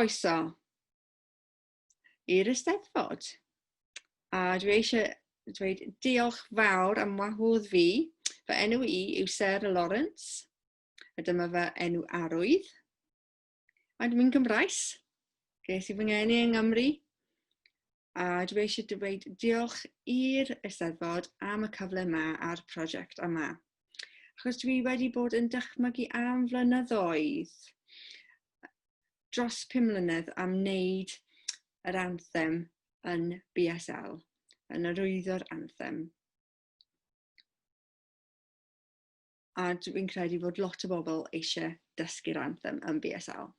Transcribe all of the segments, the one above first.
Croeso i'r Eisteddfod. A dwi eisiau dweud diolch fawr am wahodd fi. Fy enw i yw Sarah Lawrence, a dyma fy enw arwydd. A dwi'n Gymraes. Ges i fy ngeni yng Nghymru. A dwi eisiau dweud diolch i'r Eisteddfod am y cyfle yma a'r prosiect yma. Achos dwi wedi bod yn dychmygu am flynyddoedd, dros 5 mlynedd am wneud yr anthem yn BSL, yn arwyddo'r anthem. A dwi'n credu fod lot o bobl eisiau dysgu'r anthem yn BSL.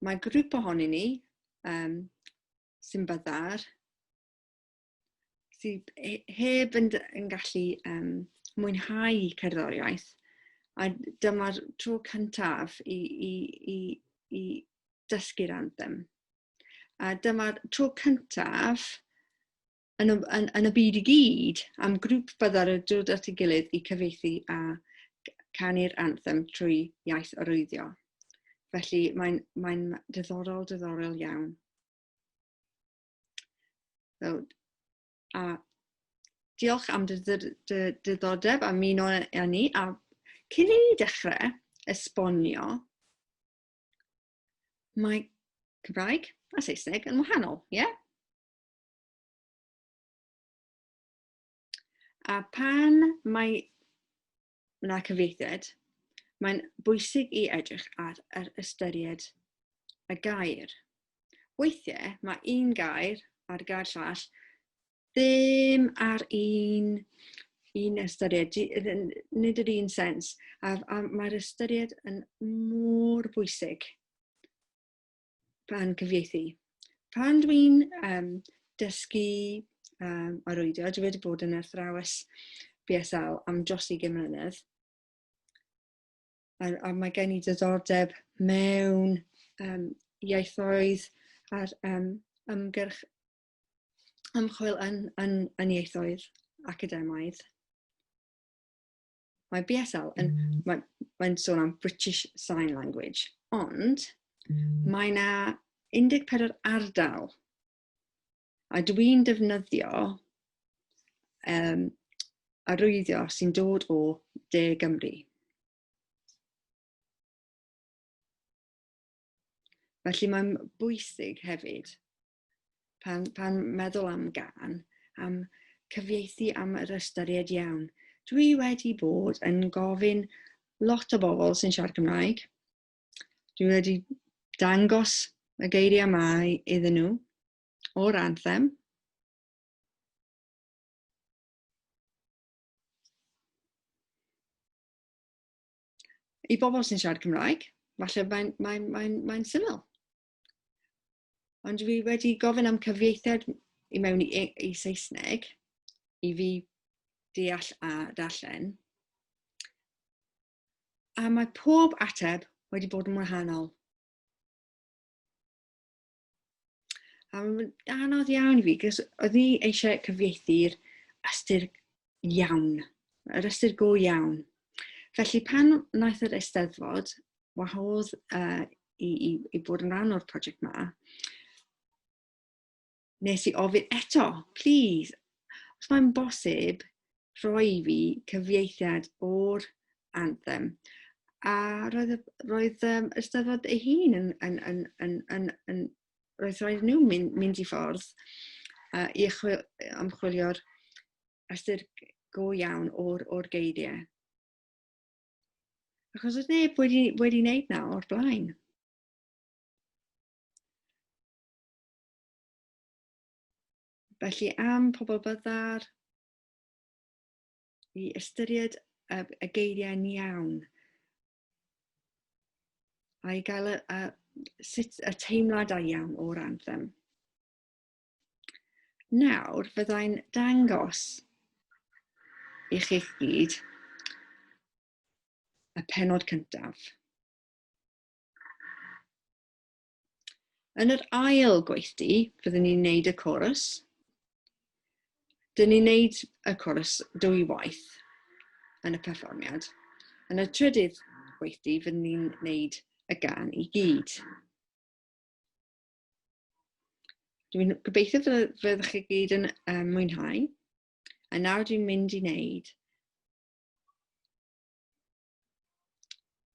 Mae grŵp ohonyn ni um, sy'n byddar sydd heb yn, yn gallu um, mwynhau cerddoriaeth. A dyma'r tro cyntaf i, i, i, i dysgu'r anthem. A dyma'r tro cyntaf yn y, yn, yn y byd i gyd am grŵp byddar yn dod at ei gilydd i cyfieithu a canu'r anthem trwy iaith arwyddio. Felly mae'n mae diddorol, diddorol iawn. So, a diolch am dy, dy, dy diddordeb a muno â ni. A cyn i ni dechrau esbonio, mae Cymraeg a Saesneg yn wahanol, ie? Yeah? A pan mae yna cyfieithiad, mae'n bwysig i edrych ar yr ystyried y gair. Weithiau mae un gair a'r gair llall ddim ar un, un ystyried, nid yr un sens, a, a mae'r ystyried yn mor bwysig pan cyfieithu. Pan dwi'n um, dysgu um, arwyddo, dwi wedi bod yn athrawes BSL am dros 20 mlynedd, a, a mae gen i diddordeb mewn um, ieithoedd a'r um, ymgyrch ymchwil yn, yn, yn ieithoedd academaidd. Mae BSL yn, mae'n mae sôn am British Sign Language, ond mae yna 14 ardal a dwi'n defnyddio um, arwyddio sy'n dod o De Gymru. Felly mae'n bwysig hefyd pan, pan meddwl am gan, am cyfieithu am yr ystyried iawn. Dwi wedi bod yn gofyn lot o bobl sy'n siarad Cymraeg. Dwi wedi dangos y geiriau yma iddyn nhw o'r anthem. I bobl sy'n siarad Cymraeg, falle mae'n mae, mae, mae syml. Ond dwi wedi gofyn am cyfieithiad i mewn i, i Saesneg i fi deall a darllen. A mae pob ateb wedi bod yn wahanol. A mae'n anodd iawn i fi, cos oedd ni eisiau cyfieithu'r ystyr iawn, yr ystyr go iawn. Felly pan wnaeth yr Eisteddfod wahodd uh, i, i, i bod yn rhan o'r prosiect ma, nes i ofyn eto, please, os mae'n bosib, rhoi i fi cyfieithiad o'r anthem. A roedd, roedd um, Eisteddfod ei hun yn, yn, yn, yn, yn, yn, roedd rhaid nhw mynd, mynd i ffordd uh, i ymchwilio'r ystyr go iawn o'r, or geiriau. Achos oedd neb wedi, wedi wneud na o'r blaen. Felly am pobl byddar, i ystyried y, y geiriau'n iawn a i gael y, y, sut, y teimlad a iawn o'r anthem. Nawr fyddai'n dangos i chi'ch gyd y penod cyntaf. Yn yr ail gweithdy, fyddwn ni'n neud y chorus. Dyn ni'n neud y chorus dwy waith yn y perfformiad. Yn y trydydd gweithdy, fyddwn ni'n gwneud y gan i gyd. Dwi'n gobeithio fyddwch chi gyd yn um, mwynhau. A nawr dwi'n mynd i wneud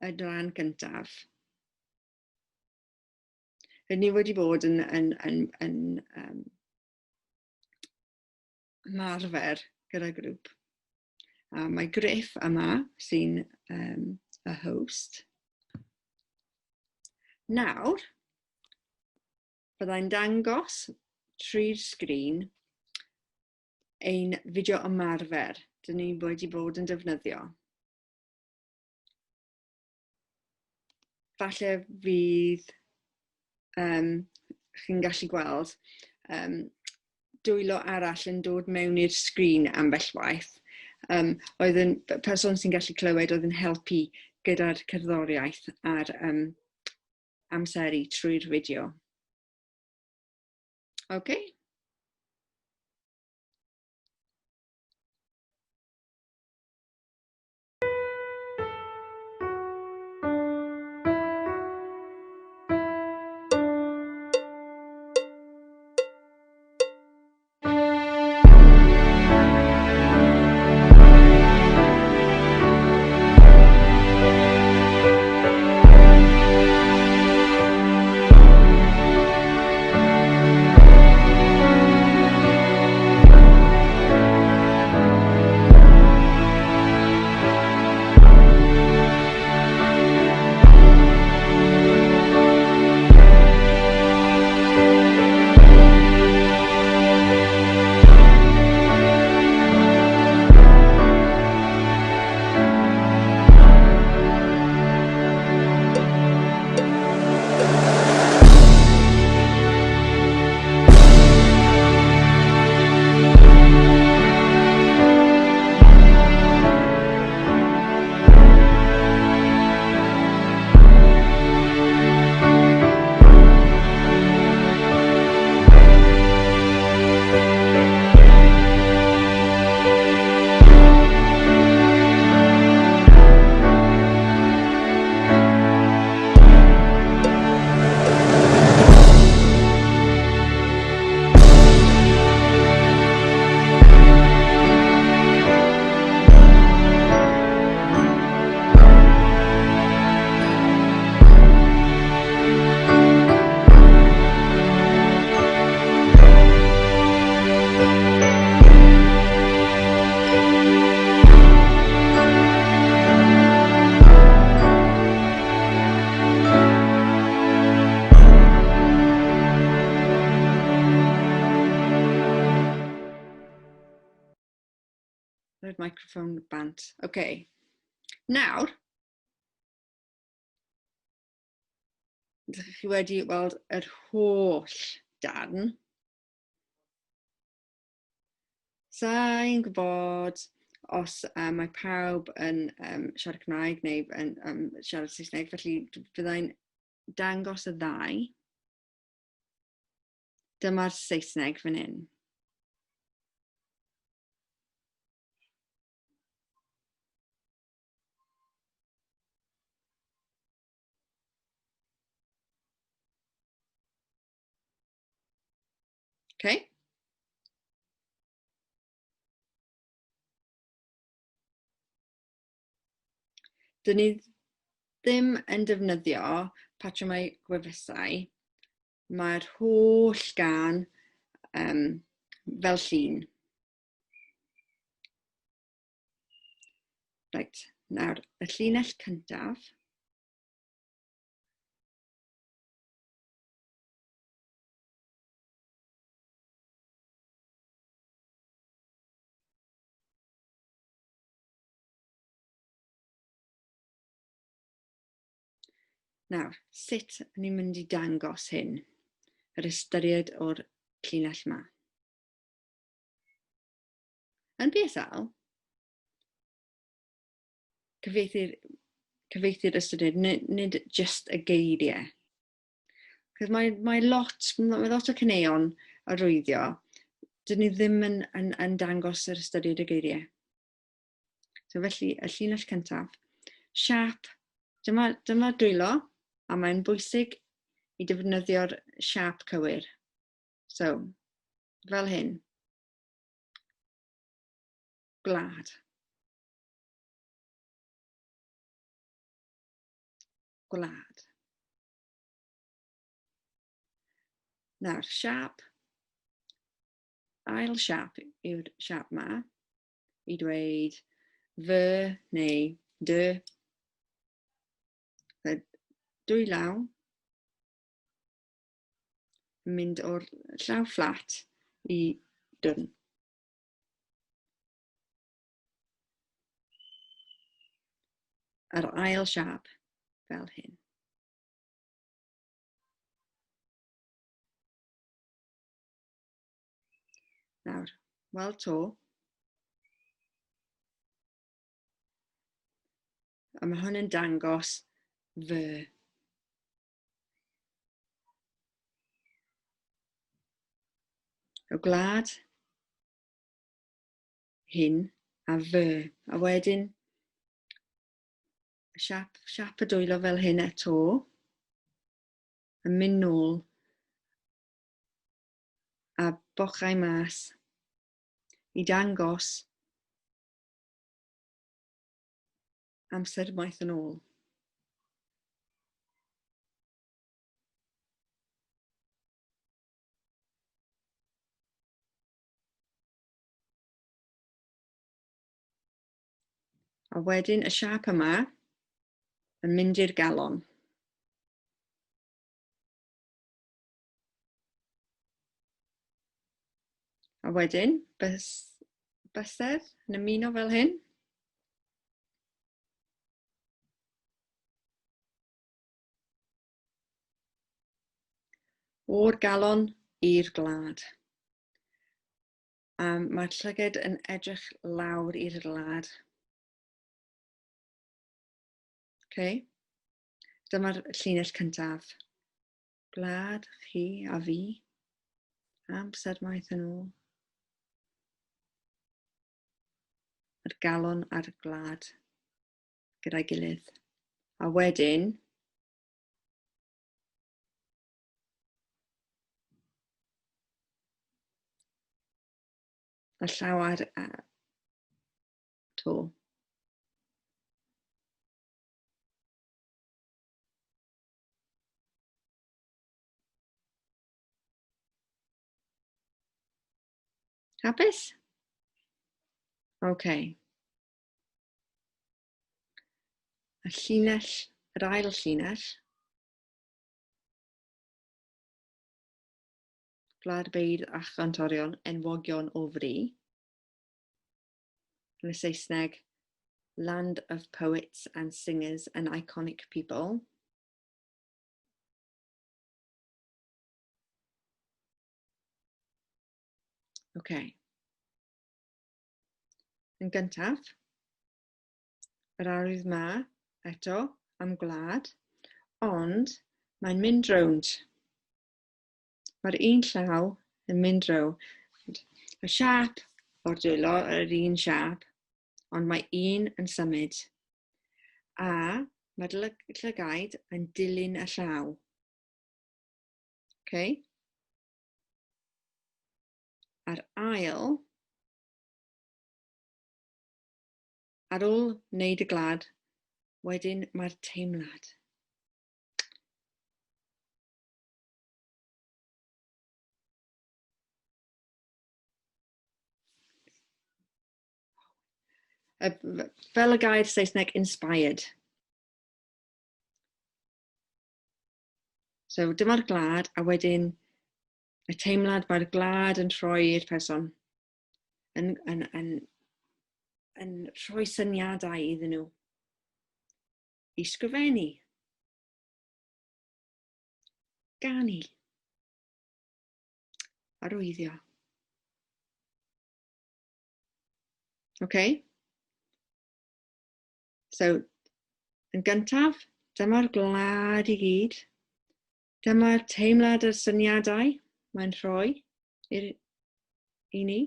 y rhan gyntaf. Rydyn ni wedi bod yn, yn, yn, yn um, ymarfer gyda grŵp. A mae Griff yma sy'n um, y host. Nawr, byddai'n dangos trwy'r sgrin ein fideo ymarfer dyn ni wedi bod yn defnyddio. Falle fydd um, chi'n gallu gweld um, dwylo arall yn dod mewn i'r sgrin ambell waith. Um, oedd yn person sy'n gallu clywed oedd yn helpu gyda'r cerddoriaeth a'r um, amseru trwy'r fideo. Okay? Roedd microphone bant. Oce. Okay. Nawr, ydych chi wedi weld yr holl darn. Sa'n gwybod os um, mae pawb yn um, siarad Cymraeg neu yn um, siarad Saesneg, felly fyddai'n dangos y ddau. Dyma'r Saesneg fan hyn. Okay. Dyn ni ddim yn defnyddio patrymau gwefusau. Mae'r holl gan um, fel llun. Reit, nawr, y llinell cyntaf. Nawr, sut ni'n mynd i dangos hyn? Yr ystyried o'r llinell yma. Yn BSL, cyfieithu'r cyfieithu'r ystyried, nid, nid just y geiriau. Cos mae, mae, lot, mae lot o caneuon arwyddio, dyn ni ddim yn, yn, yn dangos yr ystyried y geiriau. So felly, y llinell cyntaf, siap Dyma, dyma dwylo, a mae'n bwysig i defnyddio'r siâp cywir. So, fel hyn. Gwlad. Gwlad. Nawr, siâp. Ail siâp yw'r siâp ma. I dweud fy neu dy. Dwy law yn mynd o'r llaw fflat i dwrn. Yr ail siâp fel hyn. Nawr, wel to. A mae hwn yn dangos fy. Y gwlad hyn a fy. A wedyn, siap, siap y dwylo fel hyn eto. Yn mynd nôl a bochau mas i dangos amser maith yn ôl. A wedyn y siâp yma yn mynd i'r galon. A wedyn, bys, bysedd yn ymuno fel hyn. O'r galon i'r glad. A mae'r llyged yn edrych lawr i'r glad. Okay. Dyma'r llinell cyntaf. Gwlad, chi a fi. Amser maith yn ôl. Yr galon a'r gwlad gyda'i gilydd. A wedyn, y llaw ar to. Hapus? OK. Y llinell, yr ail llinell. Gwlad beirdd a chantorion enwogion o fri. Yn y Saesneg, Land of Poets and Singers and Iconic People. OK. Yn gyntaf, yr arwydd ma, eto, am gwlad, ond mae'n mynd rownd. Mae'r un llaw yn mynd rownd. Y siâp o'r dwylo, yr un siâp, ond mae un yn symud. A mae'r llygaid yn dilyn y llaw. Okay. A'r ail, ar ôl wneud y glad, wedyn mae'r teimlad. Fel y gair Saesneg inspired. So dyma'r glad, a wedyn y teimlad mae'r glad yn rhoi i'r person, yn, yn, yn, yn rhoi syniadau iddyn nhw i sgrifennu, ganu, arwyddio. Okay? So, yn gyntaf, dyma'r gwlad i gyd. Dyma'r teimlad a'r syniadau mae'n rhoi i'r, i ni.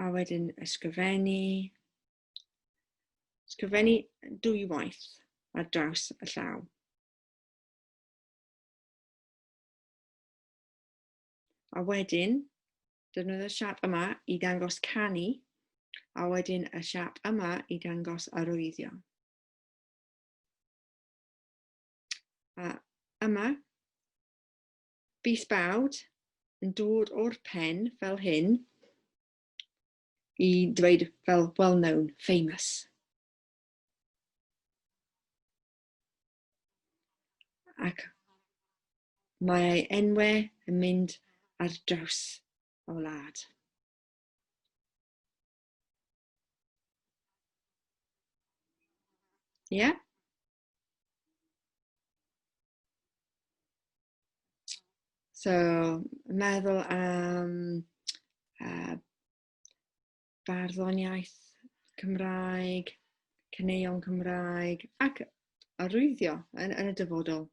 A wedyn ysgrifennu, Sgrifennu dwywaith ar draws y llaw. A wedyn, defnyddio'r siap yma i dangos canu, a wedyn y siap yma i dangos arwyddio. A yma, bys bawd yn dod o'r pen fel hyn i dweud fel well known, famous. Ac mae ei enwau yn mynd ar draws y wlad. Ie? Yeah? So, meddwl am barddoniaeth Cymraeg, caneuon Cymraeg ac arwyddio yn, yn y dyfodol.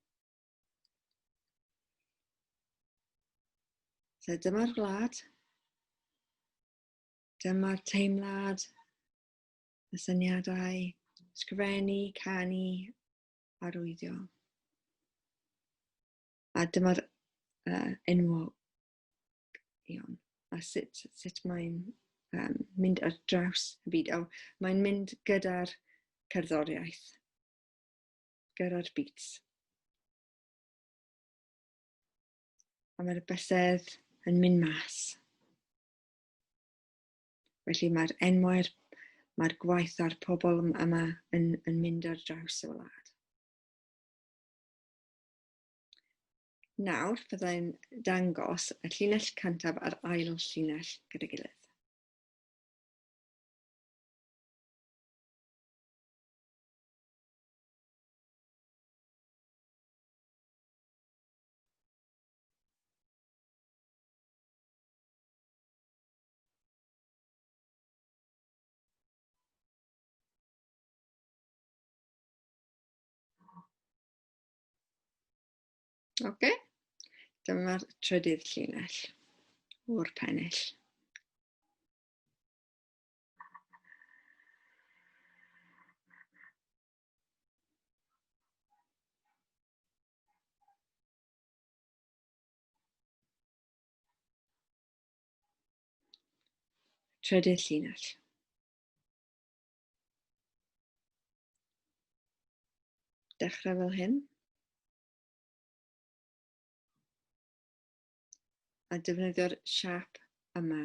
So dyma'r wlad, dyma'r teimlad, y syniadau, sgrifennu, canu, arwyddio. A dyma'r enwog iawn. A sut, sut mae'n mynd ar draws y byd. O, mae'n mynd gyda'r cerddoriaeth, gyda'r beats. A mae'r bysedd yn mynd mas. Felly mae'r enwau'r, mae'r gwaith a'r pobl yma yn, yn mynd ar draws y wlad. Nawr fyddai'n dangos y llinell cyntaf a'r ail llinell gyda'i gilydd. Oce, dyma'r trydydd llinell o'r pennill. Trydydd llinell. Dechrau fel hyn. A defnyddio'r siap yma.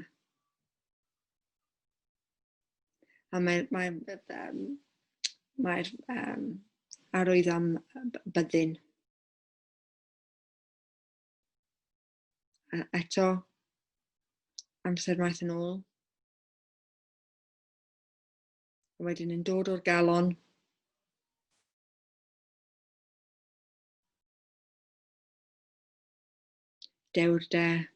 A mae'r mae, um, mae arwydd am byddin. A eto, amser maith yn ôl. A wedyn yn dod o'r galon. Dewrder.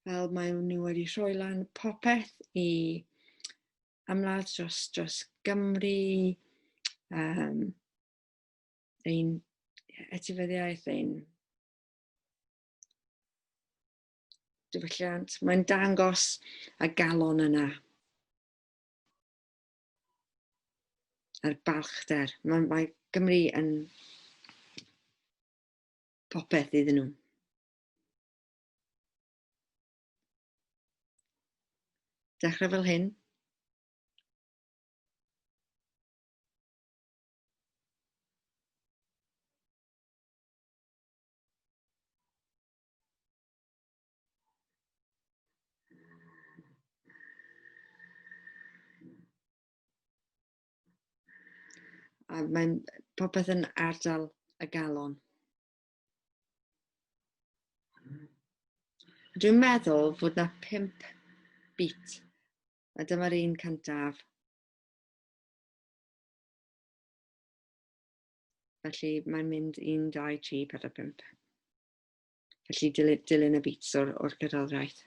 Fel mae nhw wedi rhoi lan popeth i ymladd dros, dros Gymru, ein etifeddiaeth, ein diwylliant. Mae'n dangos y galon yna. A'r balchder. Mae, mae Gymru yn popeth iddyn nhw. Dechrau fel hyn. A mae'n popeth yn ardal y galon. Dwi'n meddwl fod na pump beat. A dyma'r un cyntaf. Felly mae'n mynd 1, 2, 3, 4, 5. Felly dilyn, dilyn y beats o'r, or gerddoriaeth.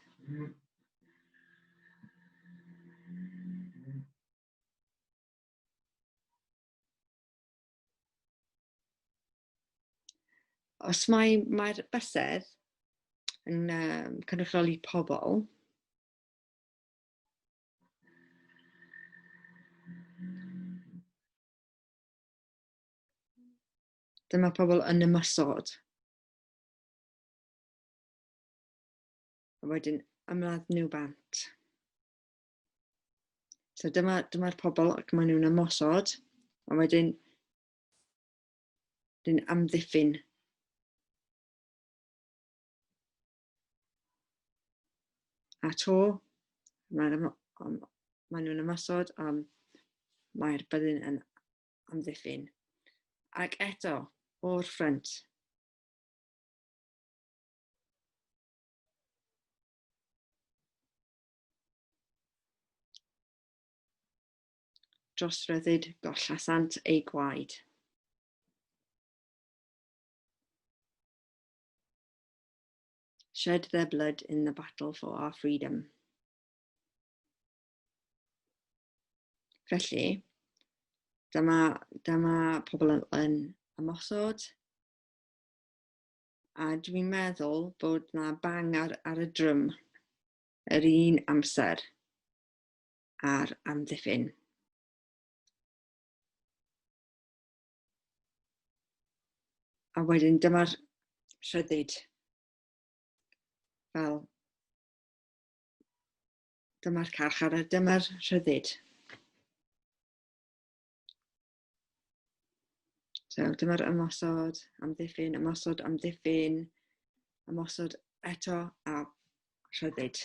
Os mae, mae'r bysedd yn um, cynrychioli pobl, Dyma pobl yn ymosod. A wedyn ymladd nhw bant. So dyma, dyma'r pobl ac maen nhw'n ymosod, a wedyn dyn amddiffyn. A to, mae'n maen nhw'n ymosod, ond mae'r byddin yn amddiffyn. Ac eto, o'r ffrynt. Dros ryddid gollasant eu gwaed. Shed their blood in the battle for our freedom. Felly, dyma, dyma pobl yn, yn ymosod, a dwi'n meddwl bod na bang ar, ar y drwm yr un amser a'r amddiffyn. A wedyn dyma'r rhyddid. Fel dyma'r carchar a dyma'r rhyddid. So dyma'r ymosod, amddiffyn, ymosod, amddiffyn, ymosod eto a rhyddid.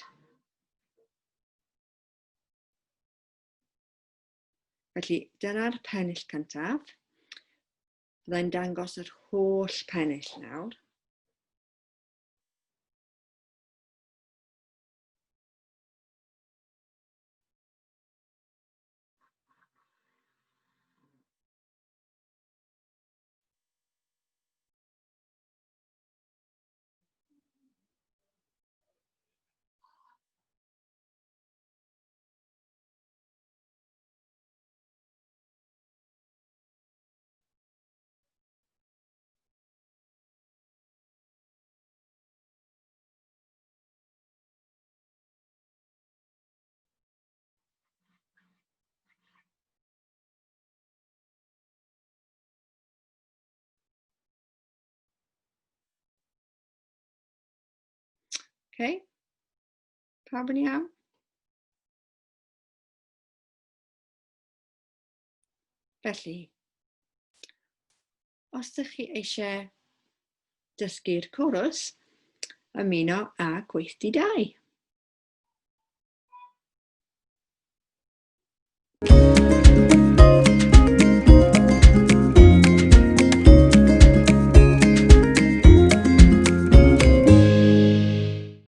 Felly dyna'r pennill cyntaf. Byddai'n dangos yr holl pennill nawr. Okay. Pawb yn iawn? Felly, os ydych chi eisiau dysgu'r corws, ymuno â Gweithdy 2.